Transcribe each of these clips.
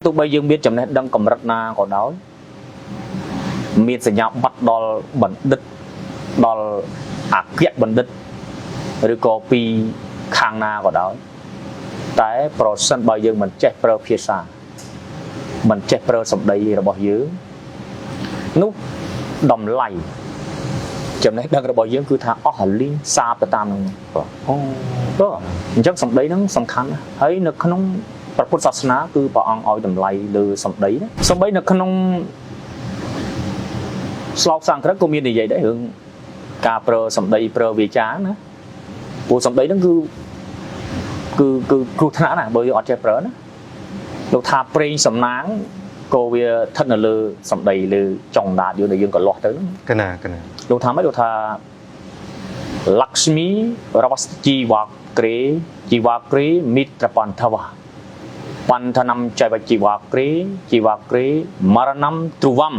ទោះបីយើងមានចំណេះដឹងកម្រិតណាក៏ដោយមានសញ្ញាបត្រដល់បណ្ឌិតដល់អគ្គបណ្ឌិតឬក៏ពីខាងណាក៏ដោយតែប្រសិនបើយើងមិនចេះប្រើភាសាមិនចេះប្រើសម្ដីរបស់យើងនោះតម្លៃចំណេះដឹងរបស់យើងគឺថាអស់រលីងសាបទៅតាមនឹងបាទ អូ បាទអញ្ចឹងសម្ដីហ្នឹងសំខាន់ណាស់ហើយនៅក្នុងព្រះពុទ្ធសាសនាគឺព្រះអង្គឲ្យតម្លៃលើសម្ដីណាសម្ដីនៅក្នុងស្លោកសំស្ក្រឹតក៏មាននិយាយដែររឿងការប្រើសម្ដីប្រើវាចាណាព្រោះសម្ដីហ្នឹងគឺគ្រោះថ្នាក់ណាស់បើយើងអត់ចេះប្រើណាលោកថាប្រេងសំណាងក៏វាស្ថិតនៅលើសម្ដីលើចុងដាតយើងដែលយើងក៏លាស់ទៅហ្នឹង កណាកណា លោកថាម៉េចលោកថា លក្មីរវស្ជីវក្រេជីវក្រេមិត្របន្ថវៈបន្ថនំចៃវជីវក្រេជីវក្រេមរណំទ្រុវំ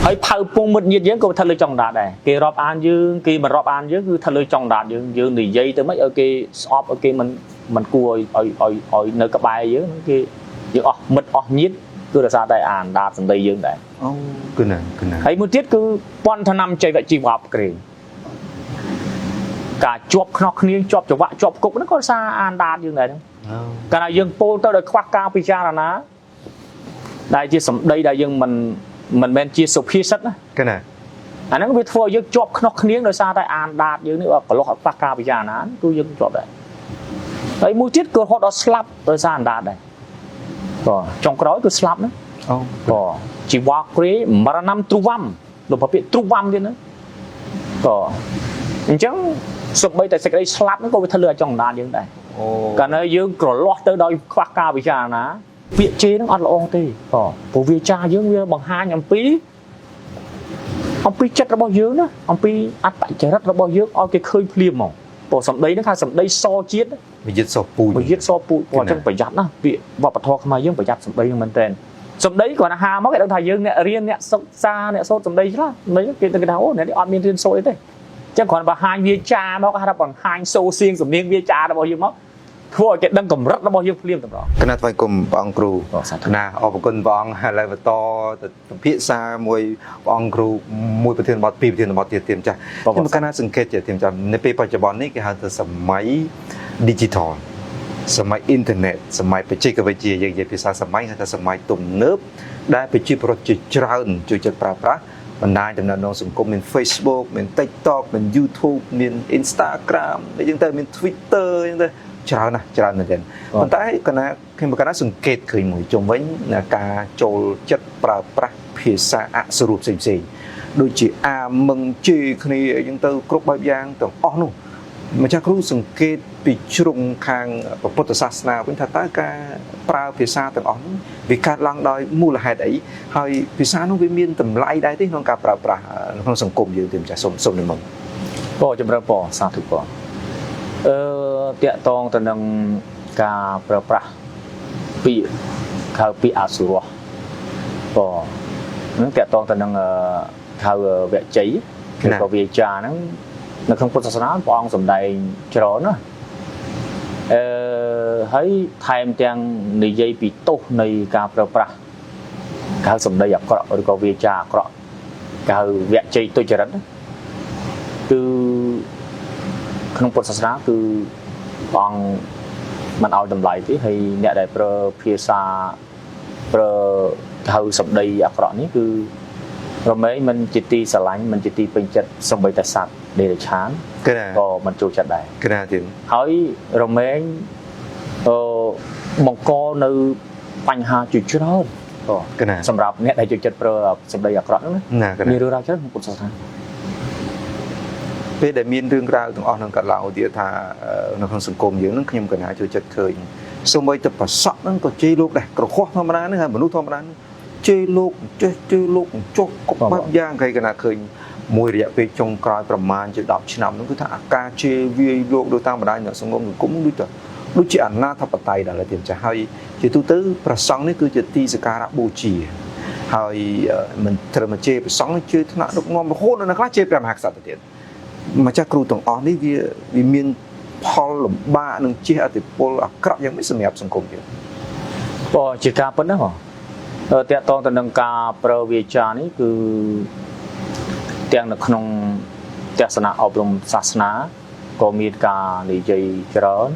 ហើយផៅពងមិត្តញាតិយើងក៏ស្ថិតលើចុងដាតដែរគេរាប់អានយើងគេមិនរាប់អានយើងគឺស្ថិតលើចុងដាតយើងយើងនិយាយទៅម៉េចឲ្យគេស្អប់ឲ្យគេមិនមិនគួរឲ្យឲ្យឲ្យនៅក្បែរយើងគេយើងអស់មិត្តអស់ញាតិគឺដោយសារតែអានដាតសម្ដីយើងដែរ អូកណាកណា ហើយមួយទៀតគឺពន្ធនំចៃវជីវៈក្រេការជាប់ខ្នោះគ្នាជាប់ចង្វាក់ជាប់គុកហ្នឹងក៏សារអានដាតយើងដែរហ្នឹង អូ កាលណាយើងពោលទៅដោយខ្វះការពិចារណាដែលជាសម្ដីដែលយើងមិនមិនមែនជាសុភាសិតណា កណា អាហ្នឹងវាធ្វើឲ្យយើងជាប់ខ្នោះគ្នាដោយសារតែអានដាតយើងនេះកន្លោះអត់ខ្វះការពិចារណាគឺយើងជាប់ដែរហើយមួយទៀតគឺរហូតដល់ស្លាប់ដោយសារអានដាតដែរបាទចុងក្រោយគឺស្លាប់ណា អូ ក៏ជីវ៉ាក្រេមរណំទ្រុវំលោកប្រពាក្យទ្រុវំទៀតណាក៏អញ្ចឹងសំបីតែសេចក្តីស្លាប់ហ្នឹងក៏វាធ្វើលើអាចុងដានយើងដែរ អូ កាលណាយើងក្រលាស់ទៅដោយខ្វះការពិចារណាពាក្យជេរហ្នឹងអត់ល្អទេក៏ព្រោះវាចាយើងវាបង្ហាញអំពីអំពីចិត្តរបស់យើងណាអំពីអត្តចរិតរបស់យើងឲ្យគេឃើញភ្លាមហ្មងព្រោះសម្ដីហ្នឹងថាសម្ដីសជាតិ វិយិតសោះពូជ ប្រយ័ត្នសពូជព្រោះអញ្ចឹងប្រយ័ត្នណាពាក្យវប្បធម៌ខ្មែរយើងប្រយ័ត្នសម្ដីហ្នឹងមែនតើសម្ដីគ្រាន់តែហាមកគេដឹងថាយើងអ្នករៀនអ្នកសិក្សាអ្នកសូត្រសម្ដីខ្លះសម្ដីគេទៅគេថាអូអ្នកនេះអត់មានរៀនសូត្រអីទេអញ្ចឹងគ្រាន់តែបង្ហាញវាចាមកគេហៅថាបង្ហាញសូរសៀងសំនៀងវាចារបស់យើងមកធ្វើឲ្យគេដឹងកម្រិតរបស់យើងភ្លាមតែម្ដង កណាថ្វាយគុំព្រះអង្គគ្រូ បាទសាធុ ណាអរគុណព្រះអង្គឥឡូវបន្តទៅពិភាក្សាមួយព្រះអង្គគ្រូមួយប្រធានបទពីរប្រធានបទទៀតទៀតចាស់ខ្ញុំកណាសង្កេតជាទៀតចាស់នៅពេលបច្ចុប្បន្ននេះគេហៅថាសម័យ digital សម័យអ៊ីនធឺណិតសម័យបច្ចេកវិទ្យាយើងនិយាយភាសាសម័យហៅថាសម័យទំនើបដែលប្រជាពលរដ្ឋជាច្រើនជួយចិត្តប្រើប្រាស់បណ្ដាញទំនាក់ទំនងសង្គមមាន Facebook មាន TikTok មាន YouTube មាន Instagram អីចឹងទៅមាន Twitter អីចឹងទៅច្រើនណាស់ច្រើនមែនទែនប៉ុន្តែកណាខ្ញុំកណាសង្កេតឃើញមួយជុំវិញណាការចូលចិត្តប្រើប្រាស់ភាសាអសុរោះផ្សេងៗដូចជាអាមឹងជេរគ្នាអីចឹងទៅគ្រប់បែបយ៉ាងទាំងអស់នោះ ម្ចាស់គ្រូសង្កេតពីជ្រុងខាងពុទ្ធសាសនាវិញថាតើការប្រើភាសាទាំងអស់នោះវាកើតឡើងដោយមូលហេតុអីហើយភាសានោះវាមានតម្លៃដែរទេក្នុងការប្រើប្រាស់នៅក្នុងសង្គមយើងទេម្ចាស់សូមសូមនិមន្ត ពរចម្រើនពរសាធុពរអឺតកតងទៅនឹងការប្រើប្រាស់ពាក្យហៅពាក្យអសុរោះពរហ្នឹងតកតងទៅនឹងហៅវជ័យឬក៏វាចាហ្នឹងនៅក្នុងពុទ្ធសាសនាព្រះអង្គសម្ដែងច្រើនណាអឺហើយថែមទាំងនិយាយពីទោសនៃការប្រើប្រាស់ហៅសម្ដីអាក្រក់ឬក៏វាចាអាក្រក់គេហៅវជ័យទុច្ចរិតណា គឺក្នុងពុទ្ធសាសនាគឺព្រះអង្គមិនឲ្យតម្លៃទេហើយអ្នកដែលប្រើភាសាប្រើហៅសម្ដីអាក្រក់នេះគឺរមែងមិនជាទីស្រឡាញ់មិនជាទីពេញចិត្តសូម្បីតែសត្វដេរឆាន កណា ក៏មិនចូលចិត្តដែរ កណាទៀត ហើយរមែងអឺបង្កនៅបញ្ហាជាច្រើនក៏ កណា សម្រាប់អ្នកដែលចូលចិត្តប្រើសម្ដីអាក្រក់ហ្នឹងណា ណាកណា មានរឿងរ៉ាវច្រើនក្នុងពុទ្ធសាសនា ពេលដែលមានរឿងរ៉ាវទាំងអស់នឹងកើតឡើងឧទាហរណ៍ថានៅក្នុងសង្គមយើងនឹងខ្ញុំកណាចូលចិត្តឃើញសូម្បីតែប្រសក់ហ្នឹងក៏ជេរលោកដែរក្រហោះធម្មតាហ្នឹងហើយមនុស្សធម្មតាហ្នឹងជេរលោកចេះជេរលោកចុះកុំបែបយ៉ាងគេកណាឃើញមួយរយៈពេលចុងក្រោយប្រមាណជា10ឆ្នាំហ្នឹងគឺថាអាការជេរវាយលោកដូចតាមបណ្ដាញសង្គមសង្គមដូចតែដូចជាអនាធបត័យដល់ហើយទៀតចាស់ហើយជាទូទៅប្រសង់នេះគឺជាទីសក្ការៈបូជាហើយមិនត្រឹមតែជេរប្រសង់ជេរថ្នាក់ដឹកនាំរហូតដល់ខ្លះជេរព្រះមហាក្សត្រទៅទៀតម្ចាស់គ្រូទាំងអស់នេះវាវាមានផលលំបាកនិងជះឥទ្ធិពលអាក្រក់យ៉ាងម៉េចសម្រាប់សង្គមយើង បើជាការពិតណាបង តាក់ទងទៅនឹងការប្រើវាចានេះគឺទាំងនៅក្នុងទស្សនៈអប់រំសាសនាក៏មានការនិយាយច្រើន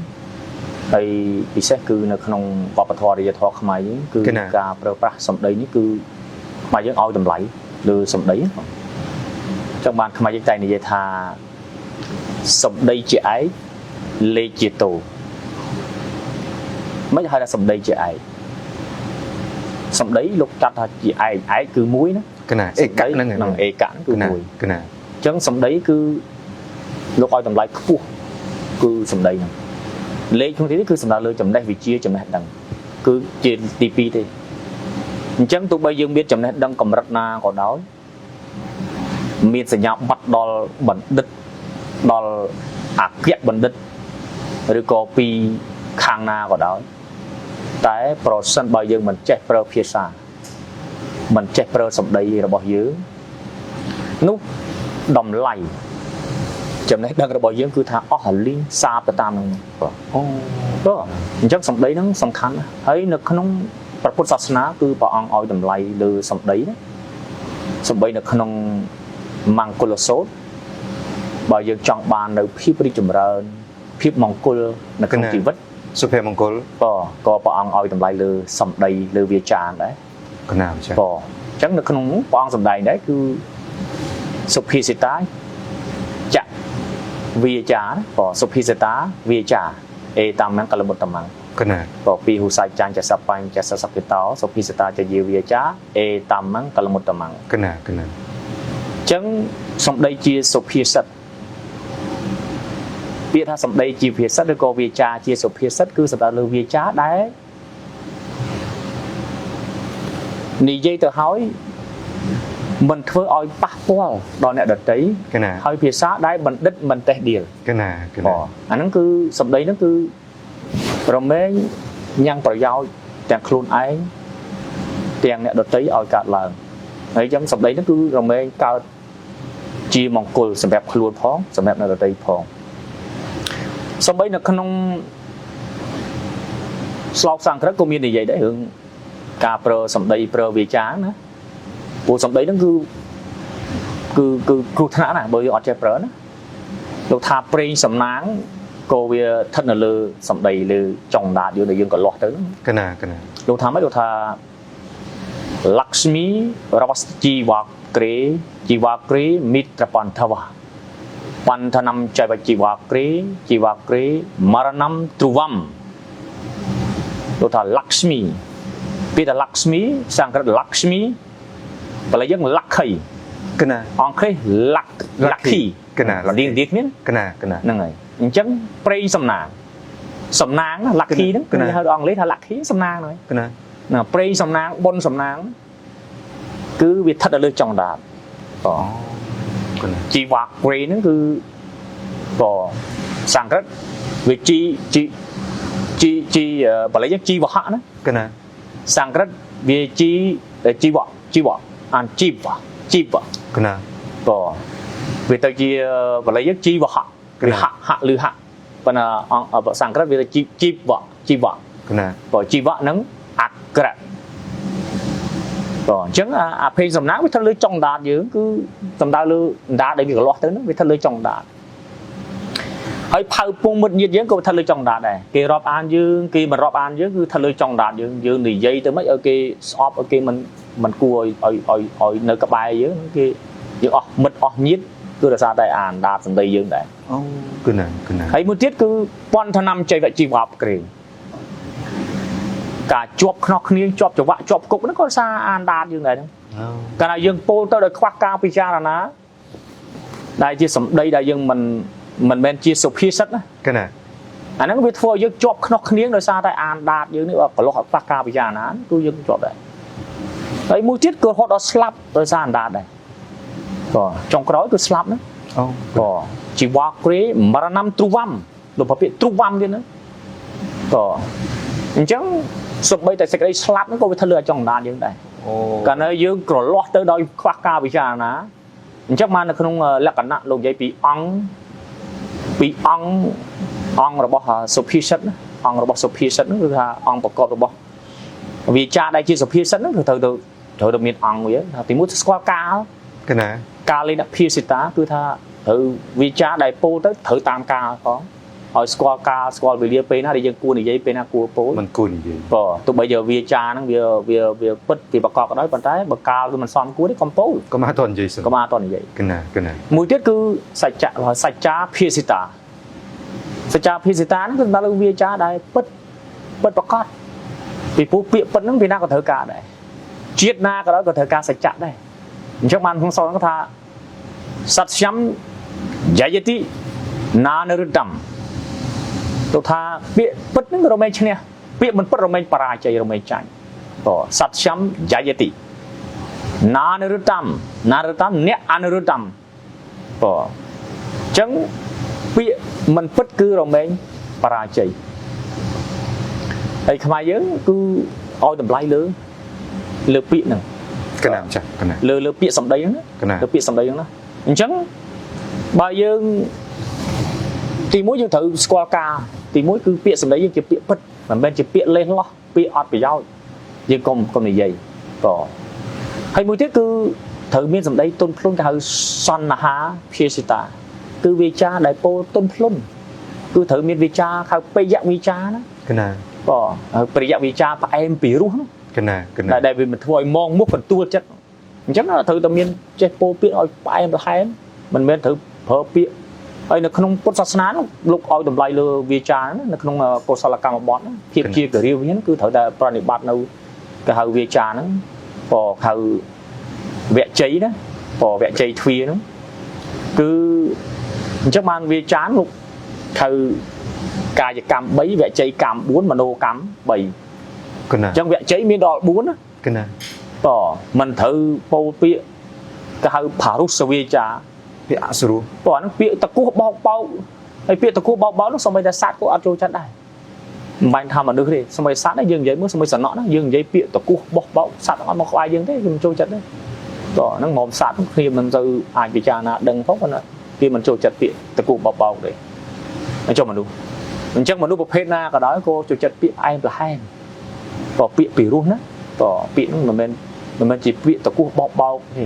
ហើយពិសេសគឺនៅក្នុងវប្បធម៌អរិយធម៌ខ្មែរយើងគឺការប្រើប្រាស់សម្ដីនេះគឺខ្មែរយើងឲ្យតម្លៃលើសម្ដីហ្នឹងចឹងបានខ្មែរយើងតែងនិយាយថាសម្ដីជាឯកលេខជាតោមិនហៅថាសម្ដីជាឯកសម្ដីលោកចាត់ថាជាឯកឯកគឺមួយណា កណាអេកៈហ្នឹង ហ្នឹងឯកៈហ្នឹងគឺ កណា មួយ កណា អញ្ចឹងសម្ដីគឺលោកឲ្យតម្លៃខ្ពស់គឺសម្ដីហ្នឹងលេខក្នុងទីនេះគឺសំដៅលើចំណេះវិជ្ជាចំណេះដឹងគឺជាទី2ទេអញ្ចឹងទោះបីយើងមានចំណេះដឹងកម្រិតណាក៏ដោយមានសញ្ញាបត្រដល់បណ្ឌិតដល់អគ្គបណ្ឌិតឬក៏ពីខាងណាក៏ដោយតែប្រសិនបើយើងមិនចេះប្រើភាសាមិនចេះប្រើសម្ដីរបស់យើងនោះតម្លៃចំណេះដឹងរបស់យើងគឺថាអស់រលីងសាបទៅតាមនឹងបាទ អូ បាទអញ្ចឹងសម្ដីហ្នឹងសំខាន់ណាស់ហើយនៅក្នុងព្រះពុទ្ធសាសនាគឺព្រះអង្គឲ្យតម្លៃលើសម្ដីណាសម្ដីនៅក្នុងមង្គលសូត្របើយើងចង់បាននៅភាពរីកចម្រើនភាពមង្គលនៅក្នុងជីវិត សុភមង្គល ក៏ក៏ព្រះអង្គឲ្យតម្លៃលើសម្ដីលើវាចាដែរ កណាម្ចាស់ បាទអញ្ចឹងនៅក្នុងនោះព្រះអង្គសម្ដែងដែរគឺសុភាសិតាចៈវាចាណាបាទសុភាសិតាវាចាអេតាមហ្នឹងកលមុតតមੰ កណា ក៏ពីហុសៃចាញ់ចសបញ្ចសសកិតោសុភាសិតាចយាវាចាអេតាមហ្នឹងកលមុតតមੰអ កណាកណា ញ្ចឹងសម្ដីជាសុភាសិតពាក្យថាសម្ដីជាភាសិតឬក៏វាចាជាសុភាសិតគឺសំដៅលើវាចាដែលនិយាយទៅហើយមិនធ្វើឲ្យប៉ះពាល់ដល់អ្នកដទៃ កណា ហើយភាសាដែលបណ្ឌិតមិនតេះដៀល កណាកណា បាទអាហ្នឹងគឺសម្ដីហ្នឹងគឺរមែងញ៉ាំងប្រយោជន៍ទាំងខ្លួនឯងទាំងអ្នកដទៃឲ្យកើតឡើងហើយអញ្ចឹងសម្ដីហ្នឹងគឺរមែងកើតជាមង្គលសម្រាប់ខ្លួនផងសម្រាប់អ្នកដទៃផងសម្ដីនៅក្នុងស្លោកសំស្ក្រឹតក៏មាននិយាយដែររឿងការប្រើសម្ដីប្រើវាចាណាព្រោះសម្ដីហ្នឹងគឺគឺគឺគ្រោះថ្នាក់ណាស់បើយើងអត់ចេះប្រើណាលោកថាប្រេងសំណាងក៏វាស្ថិតនៅលើសម្ដីលើចុងដាតយើងដែលយើងក៏លាស់ទៅហ្នឹង កណាកណា លោកថាម៉េចលោកថាលក្ស្មីរវស្ជីវក្រេជីវក្រេមិត្របន្ថវៈបន្ថនំចៃវជីវក្រេជីវក្រេមរណំទ្រុវំលោកថាលក្ស្មីពាក្យថាលក្ស្មីសំស្ក្រឹតលក្ស្មីបើយើងលក្ខី កណា អង់គ្លេស luck lucky កណា លៀងទៀតគ្នា កណាកណា ហ្នឹងហើយអញ្ចឹងប្រេងសំណាងសំណាងណា lucky ហ្នឹង កណា គេហៅអង់គ្លេសថា lucky សំណាងហ្នឹងហើយ កណា ណាប្រេងសំណាងបុណ្យសំណាងគឺវាស្ថិតនៅលើចុងដាតបាទ កណា ជីវ៉ាក្រេហ្នឹងគឺបាទសំស្ក្រឹតវាជីជីជីជីបាលីយើងជីវហៈណា កណា សំស្ក្រឹតវាជីជីវៈជីវៈអានជីវៈជីវៈ កណា បាទវាទៅជាបាលីយើងជីវហៈវាហៈហៈឬហៈប៉ុន្តែអង្គសំស្ក្រឹតវាទៅជីជីវៈជីវៈ កណា បើជីវៈហ្នឹងអក្រិតបាទអញ្ចឹងអាអាភេងសំណាងវាស្ថិតលើចុងដាតយើងគឺសំដៅលើដាតដែលវាកលាស់ទៅហ្នឹងវាស្ថិតលើចុងដាតហើយផៅពងមិត្តញាតិយើងក៏ស្ថិតលើចុងដាតដែរគេរាប់អានយើងគេមិនរាប់អានយើងគឺស្ថិតលើចុងដាតយើងយើងនិយាយទៅមិនឲ្យគេស្អប់ឲ្យគេមិនមិនគួរឲ្យឲ្យឲ្យនៅក្បែរយើងគេយើងអស់មិត្តអស់ញាតិគឺដោយសារតែអានដាតសម្ដីយើងដែរ អូកណាកណា ហើយមួយទៀតគឺពន្ធនំចៃវជីវៈក្រេការជាប់ខ្នោះគ្នាជាប់ច្រវាក់ជាប់គុកហ្នឹងក៏សារអានដាតយើងដែរហ្នឹង អូ កាលណាយើងពោលទៅដោយខ្វះការពិចារណាដែលជាសម្ដីដែលយើងមិនមិនមែនជាសុភាសិតណា កណា អាហ្នឹងវាធ្វើឲ្យយើងជាប់ខ្នោះគ្នាដោយសារតែអានដាតយើងនេះបើកន្លោះឲ្យខ្វះការពិចារណាគឺយើងជាប់ដែរហើយមួយទៀតគឺរហូតដល់ស្លាប់ដោយសារអានដាតដែរបាទចុងក្រោយគឺស្លាប់ណា អូ បាទជីវ៉ាក្រេមរណំទ្រុវំលោកប្រពាក្យទ្រុវំទៀតណាបាទអញ្ចឹងសូម្បីតែសេចក្តីស្លាប់ហ្នឹងក៏វាធ្វើលើអាចង្ដានយើងដែរ អូ កាលណាយើងក្រលាស់ទៅដោយខ្វះការពិចារណាអញ្ចឹងបាននៅក្នុងលក្ខណៈលោកនិយាយពីអង្គពីអង្គអង្គរបស់សុភាសិតណាអង្គរបស់សុភាសិតហ្នឹងគឺថាអង្គប្រកបរបស់ វាចាដែលជាសុភាសិតហ្នឹងគឺត្រូវទៅត្រូវតែមានអង្គវាថាទីមួយស្គាល់កាល កណា កាលិនភាសិតាគឺថាត្រូវវាចាដែលពោលទៅត្រូវតាមកាលផងឲ្យស្គាល់កាលស្គាល់វេលាពេលណាដែលយើងគួរនិយាយពេលណាគួរពោល មិនគួរនិយាយ បើទោះបីជាវាចាហ្នឹងវាវាវាពិតវាប្រកបក៏ដោយប៉ុន្តែបើកាលវាមិនសមគួរទេកុំពោល កុំអត់តនិយាយសិនក ុំអត់តនិយាយ កណាកណា មួយទៀតគឺសច្ចៈសច្ចាភាសិតាសច្ចាភាសិតាហ្នឹងគឺដល់វាចាដែលពិតពិតប្រកបពីព្រោះពាក្យពិតហ្នឹងពីណាក៏ត្រូវការដែរជាតិណាក៏ដោយក៏ត្រូវការសច្ចៈដែរអញ្ចឹងបានក្នុងសហ្នឹងថាសត្យំយយតិណានរុតំទៅថាពាក្យពិតហ្នឹងរមែងឈ្នះពាក្យមិនពិតរមែងបរាជ័យរមែងចាញ់តសត្យំយយតិណានរុតំណានរុតំអ្នកអនុរុតំ បើអញ្ចឹងពាក្យមិនពិតគឺរមែងបរាជ័យហើយខ្មែរយើងគឺឲ្យតម្លៃលើលើពាក្យហ្នឹង កណាម្ចាស់កណា លើលើពាក្យសម្ដីហ្នឹងណា កណា លើពាក្យសម្ដីហ្នឹងណាអញ្ចឹងបើយើងទីមួយយើងត្រូវស្គាល់ការទីមួយគឺពាក្យសម្ដីយើងជាពាក្យពិតមិនមែនជាពាក្យលេះលោះពាក្យអត់ប្រយោជន៍យើងកុំកុំនិយាយបើហើយមួយទៀតគឺត្រូវមានសម្ដីទន់ភ្លន់គេហៅសន្ហាភាសិតាគឺវាចាដែលពោលទន់ភ្លន់គឺត្រូវមានវាចាហៅបិយវាចាណា កណា បើហៅបរិយវាចាផ្អែមពីរោះណា កណាកណា ដែលដែលវាមិនធ្វើឲ្យមងមុខកន្ទួលចិត្តអញ្ចឹងត្រូវតែមានចេះពោលពាក្យឲ្យផ្អែមល្ហែមមិនមែនត្រូវប្រើពាក្យហើយនៅក្នុងពុទ្ធសាសនានោះលោកឲ្យតម្លៃលើវាចាណានៅក្នុងកុសលកម្មបទហ្នឹងភាពជាគរិយាហ្នឹងគឺត្រូវតែប្រណិប័តនៅគេហៅវាចាហ្នឹងក៏ហៅវជ័យណាក៏វជ័យទ្វាហ្នឹងគឺអញ្ចឹងបានវាចាលោកហៅកាយកម្ម3វជ័យកម្ម4មโนកម្ម3 កណា អញ្ចឹងវជ័យមានដល់4ណា កណា តមិនត្រូវពោលពាក្យគេហៅផារុសវាចា ពាក្យអសុរោះ ព្រោះអាហ្នឹងពាក្យតកោះបោកបោកហើយពាក្យតកោះបោកបោកនោះសូម្បីតែសត្វក៏អត់ចូលចិត្តដែរមិនបាញ់ថាមនុស្សទេសូម្បីសត្វដែរយើងនិយាយមើលសូម្បីសំណក់ណាយើងនិយាយពាក្យតកោះបោះបោកសត្វទាំងអត់មកក្បែរយើងទេគឺមិនចូលចិត្តទេតហ្នឹងហ្មងសត្វគ្នាមិនទៅអាចពិចារណាដឹងផងប៉ុន្តែគេមិនចូលចិត្តពាក្យតកោះបោកបោកទេអញ្ចឹងមនុស្សអញ្ចឹងមនុស្សប្រភេទណាក៏ដោយក៏ចូលចិត្តពាក្យផ្អែមល្ហែមក៏ពាក្យពីរោះណាតពាក្យហ្នឹងមិនមែនមិនមែនជាពាក្យតកោះបោកបោកទេ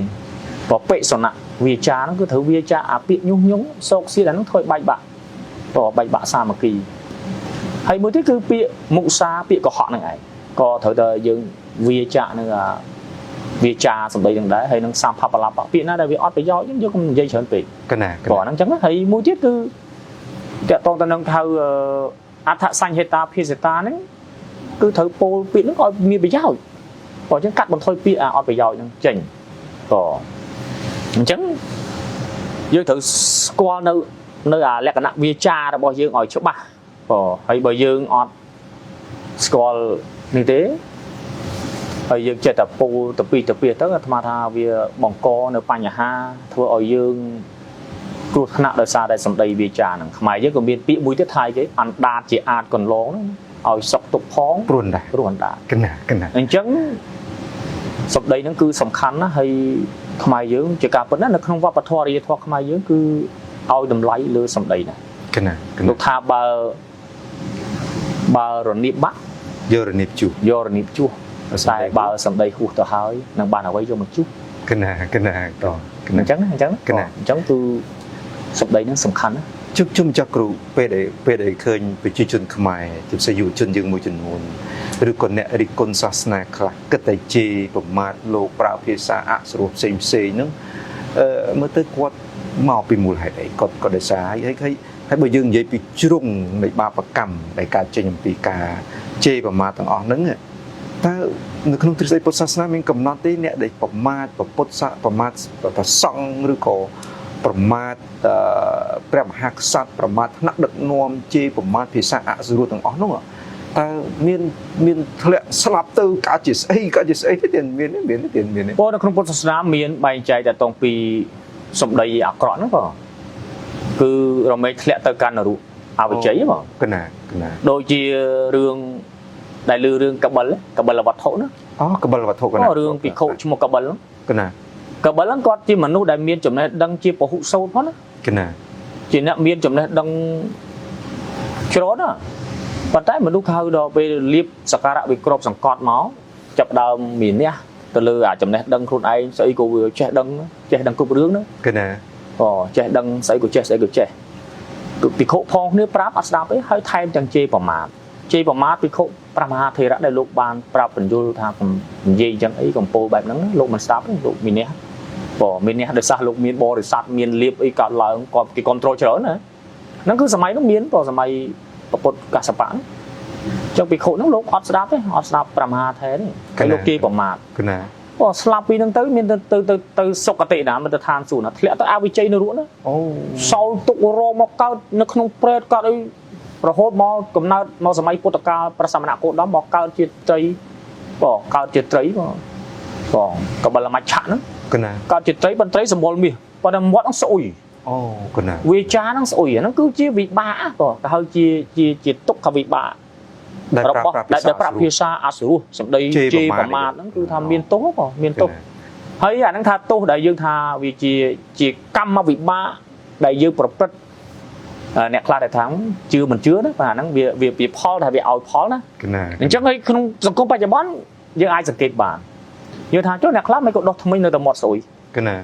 បពិសណៈវាចាហ្នឹងគឺត្រូវវាចាអាពាក្យញុះញង់សោកសៀតអាហ្នឹងធ្វើឲ្យបែកបាក់តបែកបាក់សាមគ្គីហើយមួយទៀតគឺពាក្យមុសាពាក្យកុហកហ្នឹងឯងក៏ត្រូវតែយើងវាចានឹងអាវាចាសម្ដីហ្នឹងដែរហើយនឹងសម្ផបលាបពាក្យណាដែលវាអត់ប្រយោជន៍យើងកុំនិយាយច្រើនពេក កណាក ព្រោះ ណា ហ្នឹងអញ្ចឹងណាហើយមួយទៀតគឺតកតងទៅនឹងហៅអដ្ឋសញ្ហិតាភាសិតាហ្នឹងគឺត្រូវពោលពាក្យហ្នឹងឲ្យមានប្រយោជន៍ព្រោះអញ្ចឹងកាត់បន្ថយពាក្យអាអត់ប្រយោជន៍ហ្នឹងចេញក៏អញ្ចឹងយើងត្រូវស្គាល់នៅនៅអាលក្ខណៈវាចារបស់យើងឲ្យច្បាស់បើហើយបើយើងអត់ស្គាល់នេះទេហើយយើងចេះតែពោលទៅពីទៅពីទៅអាត្មាថាវាបង្កនៅបញ្ហាធ្វើឲ្យយើង គ្រោះថ្នាក់ដោយសារតែសម្ដីវាចាហ្នឹងខ្មែរយើងក៏មានពាក្យមួយទៀតថាអីគេអណ្ដាតជាអាចកន្លងហ្នឹងឲ្យសុកទុកផង ព្រួនដែរ ព្រោះអណ្ដាត កណាកណា អញ្ចឹងសម្ដីហ្នឹងគឺសំខាន់ណាស់ហើយខ្មែរយើងជាការពិតណាស់នៅក្នុងវប្បធម៌អរិយធម៌ខ្មែរយើងគឺឲ្យតម្លៃលើសម្ដីណាស់ កណាកណា លោកថាបើបើរនាបបាក់ យករនាបជុះ យករនាបជួសតែបើសម្ដីហួសទៅហើយនឹងបានអ្វីយកមកជួស កណាកណាតកណា អញ្ចឹងណាអញ្ចឹងណា កណា អញ្ចឹងគឺសម្ដីហ្នឹងសំខាន់ណាស់ ជុំជុំចាស់គ្រូពេលដែលពេលដែលឃើញប្រជាជនខ្មែរជាពិសេសយុវជនយើងមួយចំនួនឬក៏អ្នករិះគន់សាសនាខ្លះគិតតែជេរប្រមាថលោកប្រើភាសាអសុរោះផ្សេងផ្សេងហ្នឹងអឺមើលទៅគាត់មកពីមូលហេតុអីគាត់គាត់ដោយសារហើយហើយហើយបើយើងនិយាយពីជ្រុងនៃបាបកម្មដែលកើតចេញអំពីការជេរប្រមាថទាំងអស់ហ្នឹងតើនៅក្នុងទ្រឹស្ដីពុទ្ធសាសនាមានកំណត់ទេអ្នកដែលប្រមាថពុទ្ធសាសប្រមាថព្រះសង្ឃឬក៏ ប្រមាថអឺព្រះមហាក្សត្រប្រមាថថ្នាក់ដឹកនាំជេរប្រមាថភាសាអសុរោះទាំងអស់នោះតើមានមានធ្លាក់ស្លាប់ទៅកើតជាស្អីកើតជាស្អីទេមានទេមានទេមានទេ ព្រោះនៅក្នុងពុទ្ធសាសនាមានបែងចែកតែតងពីសម្ដីអាក្រក់ហ្នឹងបងគឺរមែងធ្លាក់ទៅកាន់នរកអវិជ័យបង កណាកណា ដូចជារឿងដែលលើរឿងកបិលកបិលវត្ថុណា អូកបិលវត្ថុកណា អូរឿងភិក្ខុឈ្មោះកបិលហ្នឹង កណា កបិលហ្នឹងគាត់ជាមនុស្សដែលមានចំណេះដឹងជាពហុសូត្រផងណា កណា ជាអ្នកមានចំណេះដឹងច្រើនណាប៉ុន្តែមនុស្សហៅដល់ពេលលៀបសក្ការៈវិក្របសង្កត់មក ចាប់ដើមមានះទៅលើអាចំណេះដឹងខ្លួនឯងស្អីក៏វាចេះដឹងចេះដឹងគ្រប់រឿងហ្នឹង កណា អូចេះដឹងស្អីក៏ចេះស្អីក៏ចេះគឺភិក្ខុផងគ្នាប្រាប់អត់ស្ដាប់ទេហើយថែមទាំងជេរប្រមាថជេរប្រមាថភិក្ខុព្រះមហាថេរៈដែលលោកបានប្រាប់បញ្យលថាកុំនិយាយអញ្ចឹងអីកំពោលបែបហ្នឹងលោកមិនស្ដាប់ទេលោកមានះបើមានះដោយសារលោកមានបរិស័ទមានលៀបអីកើតឡើងគាត់គេគ្រប់គ្រងច្រើនណាហ្នឹងគឺសម័យនោះមានបើសម័យពុទ្ធកសបៈហ្នឹងចឹងភិក្ខុហ្នឹងលោកអត់ស្ដាប់ទេអត់ស្ដាប់ព្រះមហាថេរទេហើយលោកជេរប្រមាថ កណា បើស្លាប់ពីហ្នឹងទៅមានទៅទៅទៅសុគតិណាមិនទៅឋានសួគ៌ណាធ្លាក់ទៅអវិជ័យនៅរក់ណា អូ សោលទុករមកកើតនៅក្នុងព្រេតកើតអីរហូតមកកំណើតមកសម័យពុទ្ធកាលព្រះសមណគោតមមកកើតជាត្រីបងកើតជាត្រីបងបងកបិលមច្ឆៈហ្នឹង កណា កើតជាត្រីប៉ុន្ត្រីសម្បុរមាសប៉ុន្តែមាត់ហ្នឹងស្អុយ អូកណា វាចាហ្នឹងស្អុយអាហ្នឹងគឺជាវិបាកបងគេហៅជាជាជាទុក្ខវិបាក ដែល របស់ ប្រាប់ ដែលប្រាប់ភាសាអសុរោះសម្ដីជេរប្រមាថហ្នឹងគឺថាមានទោសបងមានទោស ហើយអាហ្នឹងថាទោសដែលយើងថាវាជាជាកម្មវិបាកដែលយើងប្រព្រឹត្តអ្នកខ្លះដែលថាជឿមិនជឿណាបាទអាហ្នឹងវាវាវាផលថាវាឲ្យផលណា កណា អញ្ចឹងហើយក្នុងសង្គមបច្ចុប្បន្នយើងអាចសង្កេតបានយើងថាចុះអ្នកខ្លះមិនក៏ដោះថ្មិញនៅតែមាត់ស្អុយក ណា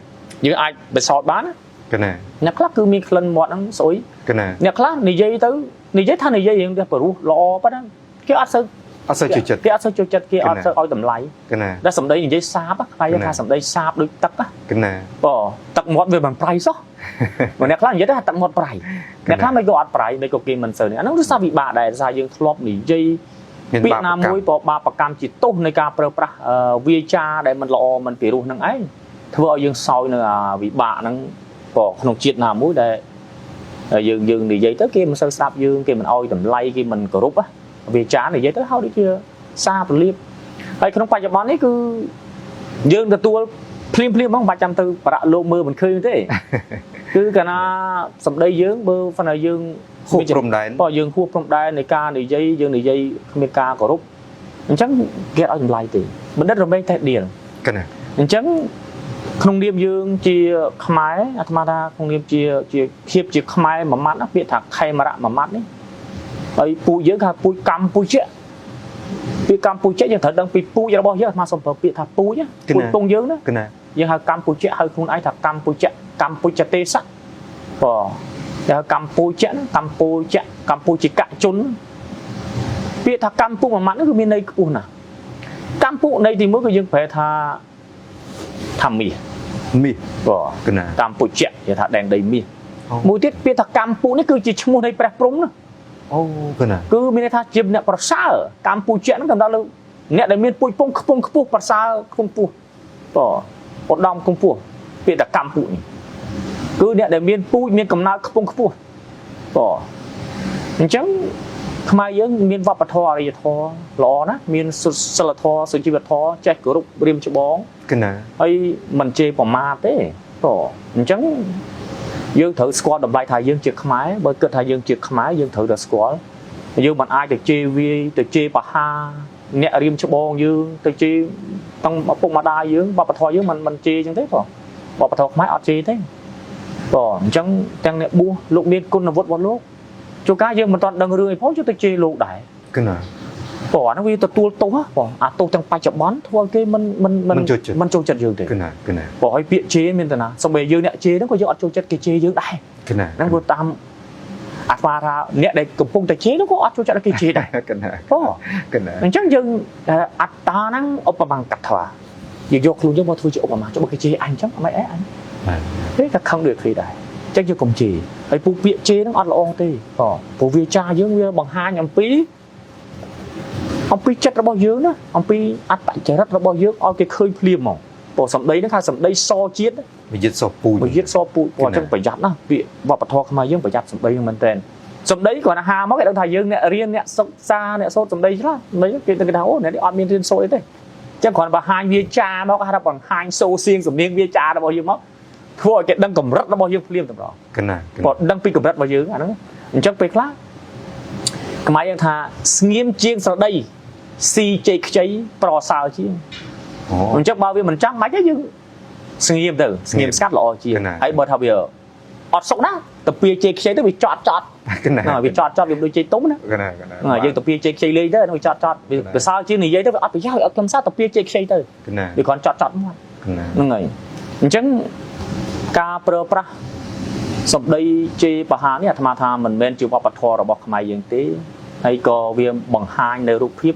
យើងអាចបិសោតបានណា កណា អ្នកខ្លះគឺមានក្លិនមាត់ហ្នឹងស្អុយក ណា អ្នកខ្លះនិយាយទៅនិយាយថានិយាយរឿងនេះព្រោះល្អប៉ុណ្ណាគេអត់សូវ អត់សូវចូលចិត្ត គេអត់សូវចូលចិត្តគេអត់សូវឲ្យតម្លៃ កណា តែសម្ដីនិយាយសាបខ្លាយថាសម្ដីសាបដូចទឹក កណា បើទឹកមាត់វាមិនប្រៃសោះ បើអ្នកខ្លះនិយាយថាទឹកមាត់ប្រៃអ្នកខ្លះមិនក៏អត់ប្រៃមិនក៏គេមិនសូវនេះអានោះគឺសារវិបាកដែរសារយើងធ្លាប់និយាយ មាន ពាក្យណា បាបកម្ម មួយបើបាបកម្មជាទោសនៃការប្រើប្រាស់វាចាដែលមិនល្អមិនពិរោះនឹងឯងធ្វើឲ្យយើងសោយនៅអាវិបាកហ្នឹងក៏ក្នុងជាតិណាមួយដែលយើងយើងនិយាយទៅគេមិនសូវស្ដាប់យើងគេមិនអោយតម្លៃគេមិនគោរពវាចានិយាយទៅហៅដូចជាសារប្រលៀបហើយក្នុងបច្ចុប្បន្ននេះគឺយើងទទួលភ្លាមភ្លាមហ្មងមិនបាច់ចាំទៅប្រាក់លោកមើលមិនឃើញទេ គឺកាលណាសម្ដីយើងបើហ្វណាយើង ហួសព្រំដែន បើយើងហួសព្រំដែននៃការនិយាយយើងនិយាយគ្មានការគោរពអញ្ចឹងគេអត់ឲ្យតម្លៃទេបណ្ឌិតរមែងតែដៀល កណា អញ្ចឹងក្នុងនាមយើងជាខ្មែរអាត្មាថាក្នុងនាមជាជាភាពជាខ្មែរមួយម៉ាត់ណាពាក្យថាខេមរៈមួយម៉ាត់នេះហើយពូជយើងគេថាពូជកម្ពុជាពាក្យកម្ពុជាយើងត្រូវដឹងពីពូជរបស់យើងអាត្មាសូមប្រើពាក្យថាពូជណាពូជពងយើងណា កណា យើងហៅកម្ពុជាហៅខ្លួនឯងថាកម្ពុជាកម្ពុជាទេសៈបងគេហៅកម្ពុជាណាកម្ពុជាកម្ពុជាកជនពាក្យថាកម្ពុមួយម៉ាត់នោះគឺមានន័យខ្ពស់ណាស់កម្ពុន័យទីមួយគឺយើងប្រែថាថាមាស មាស បង កណា កម្ពុជាគេថាដែនដីមាស អូ មួយទៀតពាក្យថាកម្ពុនេះគឺជាឈ្មោះនៃព្រះព្រហ្មណា អូកណា គឺមានន័យថាជាអ្នកប្រសើរកម្ពុជាហ្នឹងកំដៅលើអ្នកដែលមានពូជពងខ្ពង់ខ្ពស់ប្រសើរខ្ពង់ខ្ពស់បងឧត្តមខ្ពង់ខ្ពស់ពាក្យថាកម្ពុនេះគឺអ្នកដែលមានពូជមានកំណើតខ្ពង់ខ្ពស់បងអញ្ចឹងខ្មែរយើងមានវប្បធម៌អរិយធម៌ល្អណាស់មានសិលធម៌សុជីវធម៌ចេះគោរពរៀមច្បង កណា ហើយមិនជេរប្រមាថទេបងអញ្ចឹងយើងត្រូវស្គាល់តម្លៃថាយើងជាខ្មែរបើគិតថាយើងជាខ្មែរយើងត្រូវតែស្គាល់យើងមិនអាចទៅជេរវាយទៅជេរបហាអ្នករៀមច្បងយើងទៅជេរតាំងឪពុកម្ដាយយើងវប្បធម៌យើងមិនមិនជេរអញ្ចឹងទេបងវប្បធម៌ខ្មែរអត់ជេរទេបងអញ្ចឹងទាំងអ្នកបួសលោកមានគុណវុឌ្ឍរបស់លោកជួនកាលយើងមិនទាន់ដឹងរឿងអីផងយើងទៅជេរលោកដែរ កណា បងអាហ្នឹងវាទទួលទោសហ៎បងអាទោសទាំងបច្ចុប្បន្នធ្វើឲ្យគេមិនមិន មិនចូលចិត្ត មិនចូលចិត្តយើងទេ កណាកណា បងឲ្យពាក្យជេរមានតាណាសូម្បីយើងអ្នកជេរហ្នឹងក៏យើងអត់ចូលចិត្តគេជេរយើងដែរ កណា ហ្នឹងព្រោះតាមអាត្មាថាអ្នកដែលកំពុងតែជេរហ្នឹងក៏អត់ចូលចិត្តឲ្យគេជេរដែរ កណា បង កណា អញ្ចឹងយើងអត្តាហ្នឹងឧបមាកថាយើងយកខ្លួនយើងមកធ្វើជាឧបមាចុះបើគេជេរអញអញ្ចឹងអត់ម៉េចអីអញ បាទ ទេក៏ខឹងដូចគ្នាដែរអញ្ចឹងយើងកុំជេរហើយពូពាក្យជេរហ្នឹងអត់ល្អទេបងព្រោះវាចាយើងវាបង្ហាញអំពីចិត្តរបស់យើងណាអំពីអត្តចរិតរបស់យើងឲ្យគេឃើញភ្លាមហ្មងព្រោះសម្ដីហ្នឹងថាសម្ដីសជាតិ វិយិតសពូជ បើយឹតសពូជព្រោះអញ្ចឹងប្រយ័ត្នណាពាក្យវប្បធម៌ខ្មែរយើងប្រយ័ត្នសម្ដីហ្នឹងមែនតើសម្ដីគ្រាន់តែហាមកគេដឹងថាយើងអ្នករៀនអ្នកសិក្សាអ្នកសូត្រសម្ដីខ្លះសម្ដីគេគេថាអូអ្នកនេះអត់មានរៀនសូត្រអីទេអញ្ចឹងគ្រាន់តែបង្ហាញវាចាមកគេហៅថាបង្ហាញសូរសៀងសំនៀងវាចារបស់យើងមកធ្វើឲ្យគេដឹងកម្រិតរបស់យើងភ្លាមតែម្ដង កណាកណា គាត់ដឹងពីកម្រិតរបស់យើងអាហ្នឹងអញ្ចឹងពេលខ្លះខ្មែរយើងថាស្ងៀមជាងស្រដីស៊ីជ័យខ្ចីប្រសើរជាង អូ អញ្ចឹងបើវាមិនចាំបាច់ទេយើងស្ងៀមទៅស្ងៀមស្ងាត់ល្អជាង កណា ហើយបើថាវាអត់សុខណាស់ ទៅពៀជេរខ្ចីទៅវាចត់ចត់ កណា វាចត់ចត់វាដូចជេរទុំណា កណាកណា យើងទៅពៀជេរខ្ចីលេងទៅវាចត់ចត់វាប្រសើរជាងនិយាយទៅវាអត់ប្រយោជន៍អត់ខ្លឹមសារទៅពៀជេរខ្ចីទៅ កណា វាគ្រាន់ចត់ចត់មាត់ កណា ហ្នឹងហើយអញ្ចឹងការប្រើប្រាស់សម្ដីជេរប្រហារនេះអាត្មាថាមិនមែនជាវប្បធម៌របស់ខ្មែរយើងទេហើយក៏វាបង្ហាញនៅរូបភាព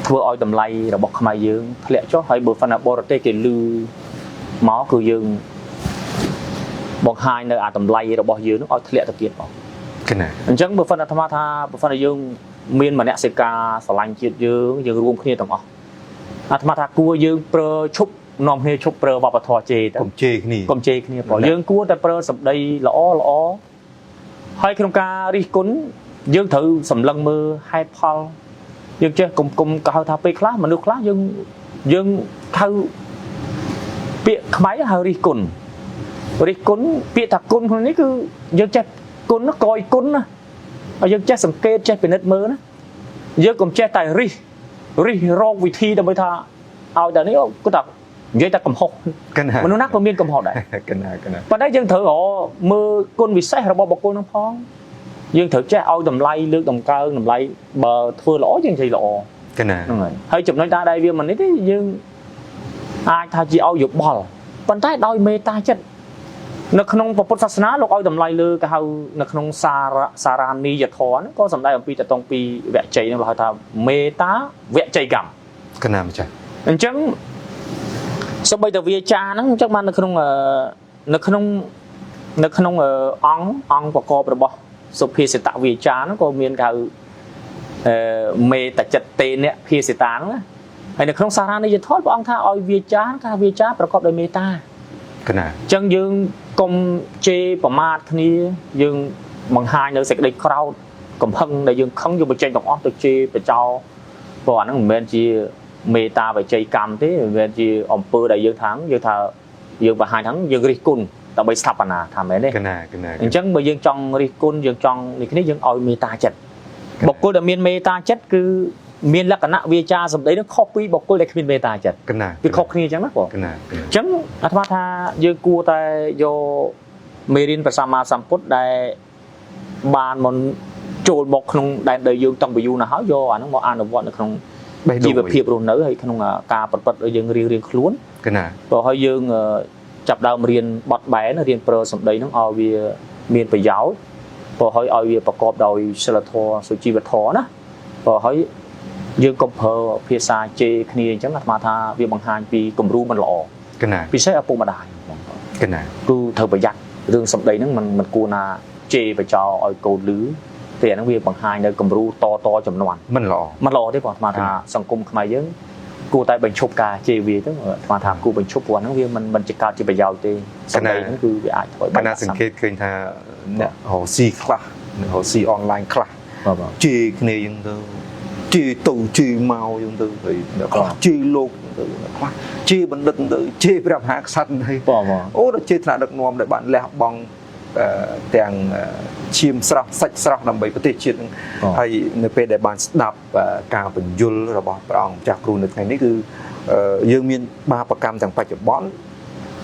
ធ្វើឲ្យតម្លៃរបស់ខ្មែរយើងធ្លាក់ចុះហើយបើហ្វាណាបរទេសគេលឺមកគឺយើងបង្ហាញនៅអាតម្លៃរបស់យើងនឹងឲ្យធ្លាក់ទៅទៀតបង កណា អញ្ចឹងបើហ្វិនអាត្មាថាបើហ្វិនយើងមានមនសិការស្រឡាញ់ជាតិយើងយើងរួមគ្នាទាំងអស់អាត្មាថាគួរយើងប្រើឈប់នាំគ្នាឈប់ប្រើវប្បធម៌ជេរទៅ កុំជេរគ្នា កុំជេរគ្នាព្រោះយើងគួរតែប្រើសម្ដីល្អល្អហើយក្នុងការរិះគន់យើងត្រូវសម្លឹងមើលហេតុផលយើងចេះកុំកុំក៏ហៅថាពេលខ្លះមនុស្សខ្លះយើងយើងហៅពាក្យខ្មែរហៅរិះគន់រិះគន់ពាក្យថាគុណក្នុងនេះគឺយើងចេះគុណណាកយគុណណាហើយយើងចេះសង្កេតចេះពិនិត្យមើលណាយើងកុំចេះតែរិះរិះរកវិធីដើម្បីថាឲ្យតែនេះគាត់ថានិយាយតែកំហុស កណា មនុស្សណាក៏មានកំហុសដែរ កណាកណា ប៉ុន្តែយើងត្រូវរកមើលគុណវិសេសរបស់បុគ្គលនឹងផងយើងត្រូវចេះឲ្យតម្លៃលើកតម្កើងតម្លៃបើធ្វើល្អយើងនិយាយល្អ កណា ហ្នឹងហើយហើយចំណុចណាដែលវាមិននេះទេយើងអាចថាជាឲ្យយោបល់ប៉ុន្តែដោយមេត្តាចិត្តនៅក្នុងពុទ្ធសាសនាលោកឲ្យតម្លៃលើគេហៅនៅក្នុងសារសារ៉ានីយធម៌ហ្នឹងក៏សំដែងអំពីតតងពីវជ័យហ្នឹងគេហៅថាមេត្តាវជ័យកម្មក ណាម្ចាស់ អញ្ចឹងសូម្បីតែវាចាហ្នឹងអញ្ចឹងបាននៅក្នុងនៅក្នុងនៅក្នុងអង្គអង្គប្រកបរបស់សុភាសិតវាចាហ្នឹងក៏មានគេហៅមេតចិត្តតេនៈភាសិតាហ្នឹងណាហើយនៅក្នុងសារ៉ានីយធម៌ព្រះអង្គថាឲ្យវាចាគេថាវាចាប្រកបដោយមេត្តា កណា អញ្ចឹងយើងកុំជេរប្រមាថគ្នាយើងបង្ហាញនៅសេចក្តីក្រោធកំហឹងដែលយើងខឹងយើងបញ្ចេញទាំងអស់ទៅជេរបចោព្រោះអាហ្នឹងមិនមែនជាមេត្តាវិជ័យកម្មទេមិនមែនជាអំពើដែលយើងថាយើងថាយើងបង្ហាញថាយើងរិះគន់ដើម្បីស្ថាបនាថាមែនទេ កណាកណា អញ្ចឹងបើយើងចង់រិះគន់យើងចង់នេះគ្នាយើងឲ្យមេត្តាចិត្តបុគ្គលដែលមានមេត្តាចិត្តគឺមានលក្ខណៈវាចាសម្ដីនឹងខុសពីបុគ្គលដែលគ្មានមេត្តាចិត្ត កណា វាខុសគ្នាអញ្ចឹងណាបង កណាកណា អញ្ចឹងអាត្មាថាយើងគួរតែយកមេរៀនព្រះសម្មាសម្ពុទ្ធដែលបានមកចូលមកក្នុងដែនដីយើងតាំងពីយូរណាស់ហើយយកអាហ្នឹងមកអនុវត្តនៅក្នុង បេះដូង ជីវភាពរស់នៅហើយក្នុងការប្រព្រឹត្តឲ្យយើងរៀងរៀងខ្លួន កណា ព្រោះហើយយើងចាប់ដើមរៀនបត់បែនរៀនប្រើសម្ដីហ្នឹងឲ្យវាមានប្រយោជន៍ព្រោះហើយឲ្យវាប្រកបដោយសិលធម៌សុជីវធម៌ណាព្រោះហើយយើងកុំប្រើភាសាជេរគ្នាអញ្ចឹងអាត្មាថាវាបង្ហាញពីគំរូមិនល្អ កណា ពិសេសឪពុកម្ដាយបងប្អូនក ណា គឺត្រូវប្រយ័ត្នរឿងសម្ដីហ្នឹងមិនមិនគួរណាជេរបចោឲ្យកូនឮតែអាហ្នឹងវាបង្ហាញនៅគំរូតតចំនួន មិនល្អ មិនល្អទេបងអាត្មាថាសង្គមខ្មែរយើងគួរតែបញ្ឈប់ការជេរវាទៅអាត្មាថាគួរបញ្ឈប់ព្រោះអាហ្នឹងវាមិនមិនជាកើតជាប្រយោជន៍ទេសម្ដីហ្នឹងគឺវាអាចធ្វើឲ្យ កណាសង្កេតឃើញថាអ្នករកស៊ីខ្លះអ្នករកស៊ីអនឡាញខ្លះ បាទបាទ ជេរគ្នាយើងទៅជេរទៅជេរមកយើងទៅហើយអ្នកខ្លះជេរលោកទៅអ្នកខ្លះជេរបណ្ឌិតទៅជេរព្រះមហាក្សត្រទៅ បងបង អូដល់ជេរថ្នាក់ដឹកនាំដែលបានលះបង់ទាំងឈាមស្រស់សាច់ស្រស់ដើម្បីប្រទេសជាតិហ្នឹងហើយនៅពេលដែលបានស្ដាប់ការបញ្យលរបស់ព្រះអង្គម្ចាស់គ្រូនៅថ្ងៃនេះគឺយើងមានបាបកម្មទាំងបច្ចុប្បន្ន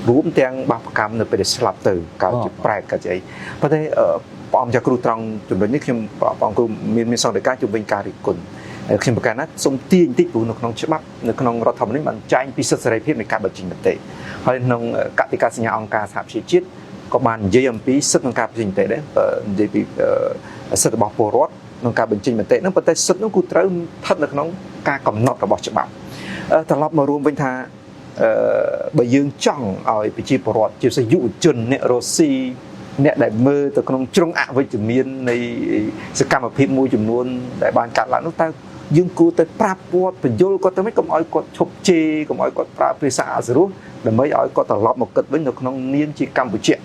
រួមទាំងបាបកម្មនៅពេលដែលស្លាប់ទៅកើតជាប្រែតកើតជាអីប៉ុន្តែព្រះអង្គម្ចាស់គ្រូត្រង់ចំណុចនេះខ្ញុំព្រះអង្គគ្រូមានមានសង្កេតការជំវិញការរិះគន់ខ្ញុំប្រកាសណាសូមទាញបន្តិចព្រោះនៅក្នុងច្បាប់នៅក្នុងរដ្ឋធម្មនុញ្ញបានចែងពីសិទ្ធិសេរីភាពនៃការបញ្ចេញមតិហើយក្នុងកតិកាសញ្ញាអង្គការសហប្រជាជាតិក៏បាននិយាយអំពីសិទ្ធិក្នុងការបញ្ចេញមតិដែរនិយាយពីសិទ្ធិរបស់ពលរដ្ឋក្នុងការបញ្ចេញមតិហ្នឹងប៉ុន្តែសិទ្ធិហ្នឹងគឺត្រូវស្ថិតនៅក្នុងការកំណត់របស់ច្បាប់ត្រឡប់មករួមវិញថាបើយើងចង់ឲ្យប្រជាពលរដ្ឋជាពិសេសយុវជនអ្នករស់ស៊ីអ្នកដែលមើលទៅក្នុងជ្រុងអវិជ្ជមាននៃសកម្មភាពមួយចំនួនដែលបានកាត់ឡើងនោះតើយើងគួរតែប្រាប់គាត់បញ្យល់គាត់ទៅម៉េចកុំឲ្យគាត់ឈប់ជេរកុំឲ្យគាត់ប្រើភាសាអសុរោះដើម្បីឲ្យគាត់ត្រឡប់មកគិតវិញនៅក្នុងនាមជាកម្ពុជា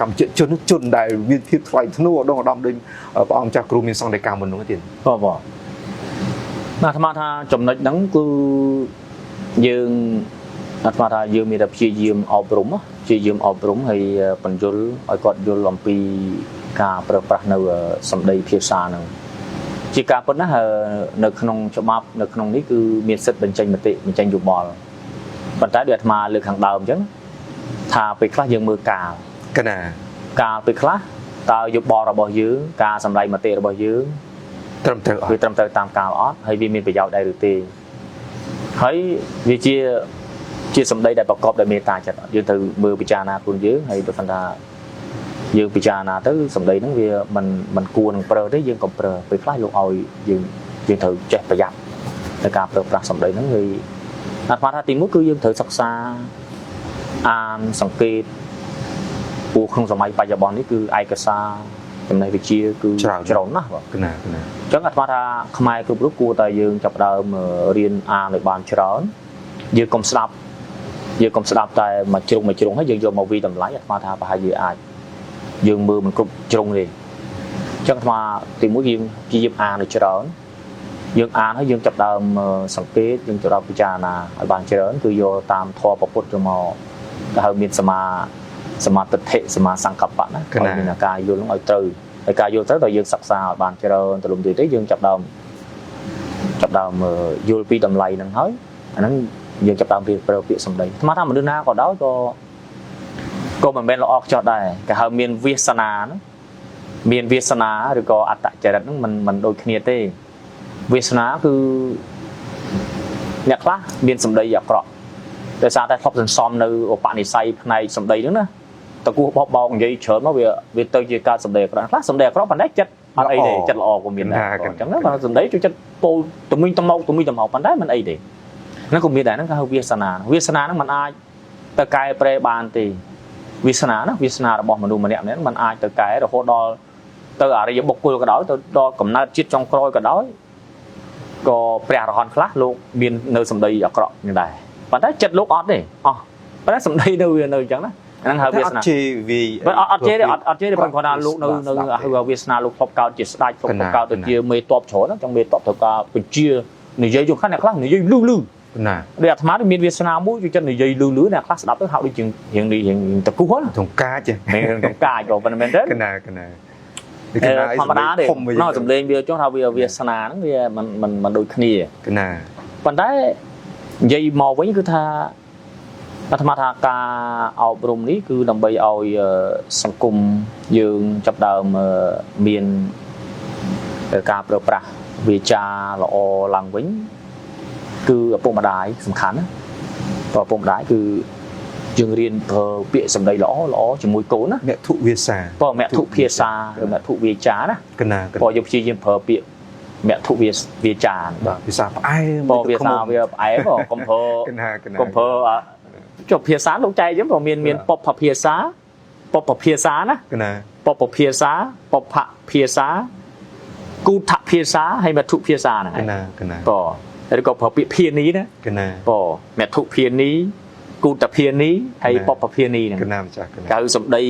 កម្ពុជាជនជនដែលមានភាពថ្លៃថ្នូរឧត្តមឧត្តមដូចព្រះអង្គចាស់គ្រូមានសង្ឃដីកាមុននោះទៀត បងបងអាត្មាថាចំណុចហ្នឹងគឺយើងអាត្មាថាយើងមានតែព្យាយាមអប់រំព្យាយាមអប់រំហើយបញ្យលឲ្យគាត់យល់អំពីការប្រើប្រាស់នៅសម្ដីភាសាហ្នឹងជាការពិតណាស់នៅក្នុងច្បាប់នៅក្នុងនេះគឺមានសិទ្ធិបញ្ចេញមតិបញ្ចេញយោបល់ប៉ុន្តែដូចអាត្មាលើកខាងដើមអញ្ចឹងថាពេលខ្លះយើងមើលកាល កណា កាលពេលខ្លះតើយោបល់របស់យើងការសម្ដែងមតិរបស់យើង ត្រឹមត្រូវអត់ វាត្រឹមត្រូវតាមកាលអត់ហើយវាមានប្រយោជន៍ដែរឬទេហើយវាជាជាសម្ដីដែលប្រកបដោយមេត្តាចិត្តអត់យើងត្រូវមើលពិចារណាខ្លួនយើងហើយបើសិនថាយើងពិចារណាទៅសម្ដីហ្នឹងវាមិនគួរនឹងប្រើទេយើងកុំប្រើពេលខ្លះលោកឲ្យយើងយើងត្រូវចេះប្រយ័ត្នในការប្រើប្រាស់សម្ដីហ្នឹងហើយអាត្មាថាទីមួយគឺយើងត្រូវសិក្សាអានសង្កេតព្រោះក្នុងសម័យបច្ចុប្បន្ននេះគឺឯកសារចំណេះវិជ្ជាគឺច្រើនណាស់បាទ កណាកណា អញ្ចឹងអាត្មាថាខ្មែរគ្រប់រូបគួរតែយើងចាប់ផ្ដើមរៀនអានឲ្យបានច្រើនយើងកុំស្ដាប់យើងកុំស្ដាប់តែមួយជ្រុងមួយជ្រុងហើយយើងយកមកវិតម្លៃអាត្មាថាប្រហែលជាអាចយើងមើលមិនគ្រប់ជ្រុងទេអញ្ចឹងអាត្មាទីមួយយើងព្យាយាមអានឲ្យច្រើនយើងអានហើយយើងចាប់ផ្ដើមសង្កេតយើងចាប់ផ្ដើមពិចារណាឲ្យបានច្រើនគឺយកតាមធម៌ព្រះពុទ្ធយកមកទៅឲ្យមានសមាសមាទិដ្ឋិសមាសង្កប្បៈណាឲ្យមានការយល់នឹងឲ្យត្រូវហើយការយល់ត្រូវដល់យើងសិក្សាឲ្យបានច្រើនទលំទូលាយទៅយើងចាប់ដើមចាប់ដើមយល់ពីតម្លៃហ្នឹងហើយអាហ្នឹងយើងចាប់ដើមរៀនប្រើពាក្យសម្ដីអាត្មាថាមនុស្សណាក៏ដោយក៏ក៏មិនមែនល្អខ្ចោះដែរគេហៅមានវាសនាហ្នឹងមានវាសនាឬក៏អត្តចរិតហ្នឹងមិនដូចគ្នាទេវាសនាគឺអ្នកខ្លះមានសម្ដីអាក្រក់ដោយសារតែធ្លាប់សន្សំនៅឧបនិស្ស័យផ្នែកសម្ដីហ្នឹងណាតគោះបោះបោកនិយាយច្រើនមកវាទៅជាការសម្ដីអាក្រក់ខ្លះសម្ដីអាក្រក់ប៉ុន្តែចិត្តអត់អីទេចិត្តល្អក៏មានដែរអញ្ចឹងណាបើសម្ដីជួយចិត្តពោលតមីងតមកតមីងតមកប៉ុន្តែមិនអីទេហ្នឹងក៏មានដែរហ្នឹងគេហៅវាសនាវាសនាហ្នឹងมันអាចទៅកែប្រែបានទេវាសនាណាវាសនារបស់មនុស្សម្នាក់ម្នាក់มันអាចទៅកែរហូតដល់ទៅអរិយបុគ្គលក៏ដោយទៅដល់កំណើតជាតិចុងក្រោយក៏ដោយក៏ព្រះអរហន្តខ្លះលោកមាននៅសម្ដីអាក្រក់យ៉ាងដែរប៉ុន្តែចិត្តលោកអត់ទេអស់ប៉ុន្តែសម្ដីនៅវានៅអញ្ចឹងណាហ្នឹងហៅវាសនា អត់ជេរវា បើអត់ជេរទេអត់ជេរទេប៉ុន្តែគាត់ថាលោកនៅនៅហៅវាសនាលោកធ្លាប់កើតជាស្ដេចធ្លាប់កើតទៅជាមេតបច្រើនអញ្ចឹងមេតបត្រូវការបញ្ជានិយាយយល់ខ្លះអ្នកខ្លះនិយាយលឺលឺ ណា ដូចអាត្មាមានវាសនាមួយជួយចិត្តនិយាយលឺលឺអ្នកខ្លះស្ដាប់ទៅហៅដូចជារៀងនេះរៀងតគុះហ្នឹង ទងកាច រៀងតកាចក៏ប៉ុន្តែមែនទេ កណាកណា ធម្មតាទេណោះសំលេងវាចុះថាវាវាសនាហ្នឹងវាមិនដូចគ្នា កណា ប៉ុន្តែនិយាយមកវិញគឺថាអាត្មាថាការអប់រំនេះគឺដើម្បីឲ្យសង្គមយើងចាប់ដើមមានការប្រើប្រាស់វាចាល្អឡើងវិញគឺឪពុកម្ដាយសំខាន់ណាឪពុកម្ដាយគឺយើងរៀនប្រើពាក្យសម្ដីល្អល្អជាមួយកូនណា មធុវាសា បើមធុភាសាឬមធុវាចាណា កណាក បើយើងព្យាយាមប្រើពាក្យមធុវាវាចា បាទភាសាផ្អែម បើភាសាវាផ្អែមកុំប្រើ កណាកណា កុំប្រើចុះភាសាលោកចែកអញ្ចឹងក៏មានមានពពភាសាពពភាសាណា កណា ពពភាសាពពភាសាគូថភាសាហើយមធុភាសាហ្នឹង កណាកណា បើឬក៏ប្រើពាក្យភានីណា កណា បើមធុភានីគូតភានីហើយពពភានីហ្នឹង កណាម្ចាស់កណា កៅសម្ដី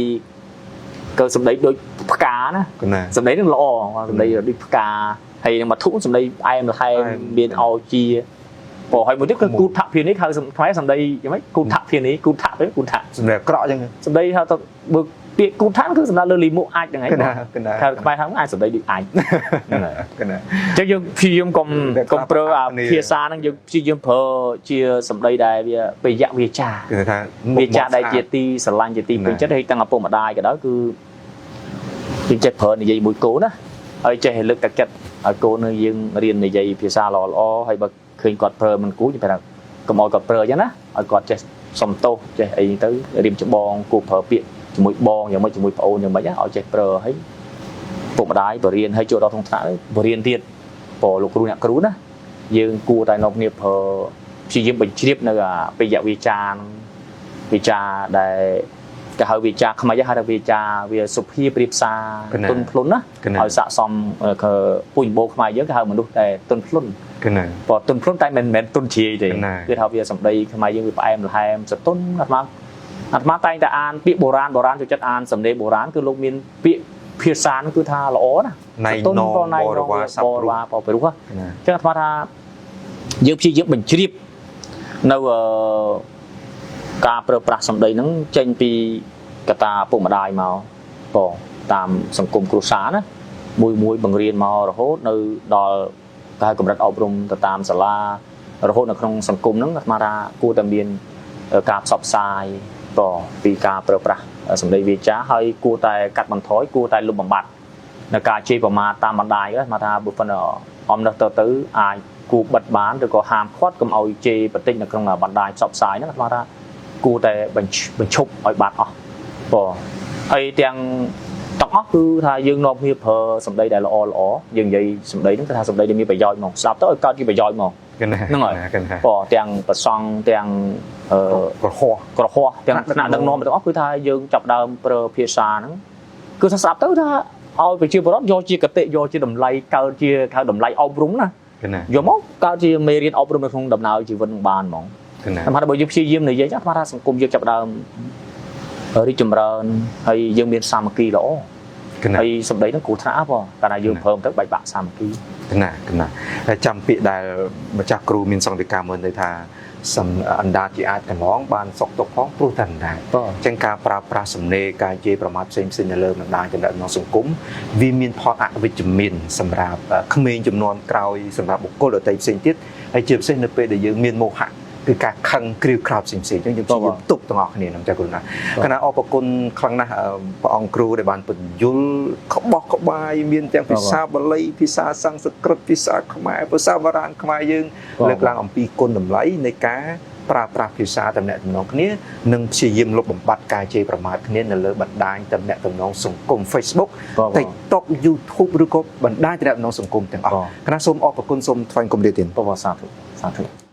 កៅសម្ដីដូចផ្កាណា កណា សម្ដីហ្នឹងល្អសម្ដីដូចផ្កាហើយនឹងមធុសម្ដីផ្អែមល្ហែមមានអោជាបើហើយមួយទៀតគឺគូថភានីហៅខ្មែរសម្ដីយ៉ាងម៉េចគូថភានីគូថទៅគូថ សម្ដីអាក្រក់អញ្ចឹង សម្ដីហៅទៅបើពាក្យគូថគឺសម្ដៅលើលីមុអាចហ្នឹងឯង កណាកណា ហៅខ្មែរហៅអាចសម្ដីដូចអាចហ្នឹងហើយ កណា អញ្ចឹងយើងព្យាយាមកុំកុំប្រើអាភាសាហ្នឹងយើងព្យាយាមប្រើជាសម្ដីដែលវាបយៈវាចា គឺថា វាចាដែលជាទីស្រឡាញ់ជាទីពេញចិត្តហើយតាំងឪពុកម្ដាយក៏ដោយគឺយើងចេះប្រើនិយាយមួយកូនណាហើយចេះឲ្យលើកទឹកចិត្តឲ្យកូននឹងយើងរៀននិយាយភាសាល្អល្អហើយបើឃើញគាត់ប្រើមិនគួរយើងប្រាប់កុំឲ្យគាត់ប្រើអញ្ចឹងណាឲ្យគាត់ចេះសុំទោសចេះអីទៅរៀមច្បងគួរប្រើពាក្យជាមួយបងយ៉ាងម៉េចជាមួយប្អូនយ៉ាងម៉េចឲ្យចេះប្រើហើយពុកម្ដាយបរៀនហើយចូលដល់ក្នុងថ្នាក់បរៀនទៀតព្រោះលោកគ្រូអ្នកគ្រូណាយើងគួរតែនាំគ្នាប្រើព្យាយាមបញ្ជ្រាបនៅអាបិយវិចារវាចាដែលគេហៅវាចាខ្មែរហៅថាវាចាវាសុភាពរៀបសារទន់ភ្លន់ណាឲ្យស័កសមគឺពូជបោខ្មែរយើងគេហៅមនុស្សតែទន់ភ្លន់ កណា បើទន់ភ្លន់តែមិនមែនទន់ជ្រាយទេគឺថាវាសម្ដីខ្មែរយើងវាផ្អែមល្ហែមសតុនអាត្មាអាត្មាតែងតែអានពាក្យបុរាណបុរាណចូលចិត្តអានសម្ដីបុរាណគឺលោកមានពាក្យភាសាគឺថាល្អណា ណៃ ទន់ នង ក៏ណៃ ប នង រិវាស ប ព្រុស រិវាបរិរុស កណា អញ្ចឹងអាត្មាថាយើងព្យាយាមបញ្ជ្រាបនៅការប្រើប្រាស់សម្ដីហ្នឹងចេញពីកត្តាឪពុកម្ដាយមកបងតាមសង្គមគ្រួសារណាមួយមួយបង្រៀនមករហូតនៅដល់គេហៅកម្រិតអប់រំទៅតាមសាលារហូតនៅក្នុងសង្គមហ្នឹងអាត្មាថាគួរតែមានការផ្សព្វផ្សាយ ក៏ពីការប្រើប្រាស់សម្ដីវាចាហើយគួរតែកាត់បន្ថយគួរតែលុបបំបាត់នៅការជេរប្រមាថតាមបណ្ដាញហ្នឹងមកថាបើប៉ុន្តែអំនោះទៅអាចគួរបិទបានឬក៏ហាមឃាត់កុំឲ្យជេរបន្តិចនៅក្នុងបណ្ដាញផ្សព្វផ្សាយហ្នឹងអាត្មាថាគួរតែបញ្ឈប់ឲ្យបាត់អស់បងហើយទាំងទាំងអស់គឺថាយើងនាំគ្នាប្រើសម្ដីដែលល្អល្អយើងនិយាយសម្ដីហ្នឹងគឺថាសម្ដីដែលមានប្រយោជន៍ហ្មងស្ដាប់ទៅឲ្យកើតជាប្រយោជន៍ហ្មង កណា ហ្នឹងហើយ កណា បងទាំងប្រសង់ទាំងអឺ ក្រហោះ ក្រហោះទាំងថ្នាក់ដឹកនាំទាំងអស់គឺថាយើងចាប់ដើមប្រើភាសាហ្នឹងគឺថាស្ដាប់ទៅថាឲ្យប្រជាពលរដ្ឋយកជាកតិយកជាតម្លៃកើតជាហៅតម្លៃអប់រំណា កណា យកមកកើតជាមេរៀនអប់រំនៅក្នុងដំណើរជីវិតនឹងបានហ្មង កណា តែថាបើយើងព្យាយាមនិយាយចាស់ថាសង្គមយើងចាប់ដើមរីកចម្រើនហើយយើងមានសាមគ្គីល្អ កណា ហើយសម្ដីហ្នឹងគ្រោះថ្នាក់បងកាលណាយើងព្រមទៅបែកបាក់សាមគ្គី កណាកណាហើយចាំពាក្យដែលម្ចាស់គ្រូមានសង្ឃិកាមើលទៅថាសំអណ្ដាតជាអាចកន្លងបានសុកទុកផងព្រោះតែអណ្ដាត បាទ អញ្ចឹងការប្រើប្រាស់សំណេរការជេរប្រមាថផ្សេងៗនៅលើបណ្ដាញទំនាក់ទំនងសង្គមវាមានផលអវិជ្ជមានសម្រាប់ក្មេងជំនាន់ក្រោយសម្រាប់បុគ្គលដទៃផ្សេងទៀតហើយជាពិសេសនៅពេលដែលយើងមានមោហៈគឺការខឹងគ្រាវក្រោធផ្សេងៗអញ្ចឹងយើងព្យាយាមទប់ទាំងអស់គ្នានឹងចាគ្រូណាគណៈអរគុណខ្លាំងណាស់ព្រះអង្គគ្រូដែលបានពន្យល់ក្បោះក្បាយមានទាំងភាសាបាលីភាសាសំស្ក្រឹតភាសាខ្មែរភាសាបារាំងខ្មែរយើងលើកឡើងអំពីគុណតម្លៃនៃការប្រើប្រាស់ភាសាទំនាក់ទំនងគ្នានិងព្យាយាមលុបបំបាត់ការជេរប្រមាថគ្នានៅលើបណ្ដាញទំនាក់ទំនងសង្គម Facebook TikTok YouTube ឬក៏បណ្ដាញទំនាក់ទំនងសង្គមទាំងអស់គណៈសូមអរគុណសូមថ្លែងគុំលាទៀត បបសាធុសាធុ។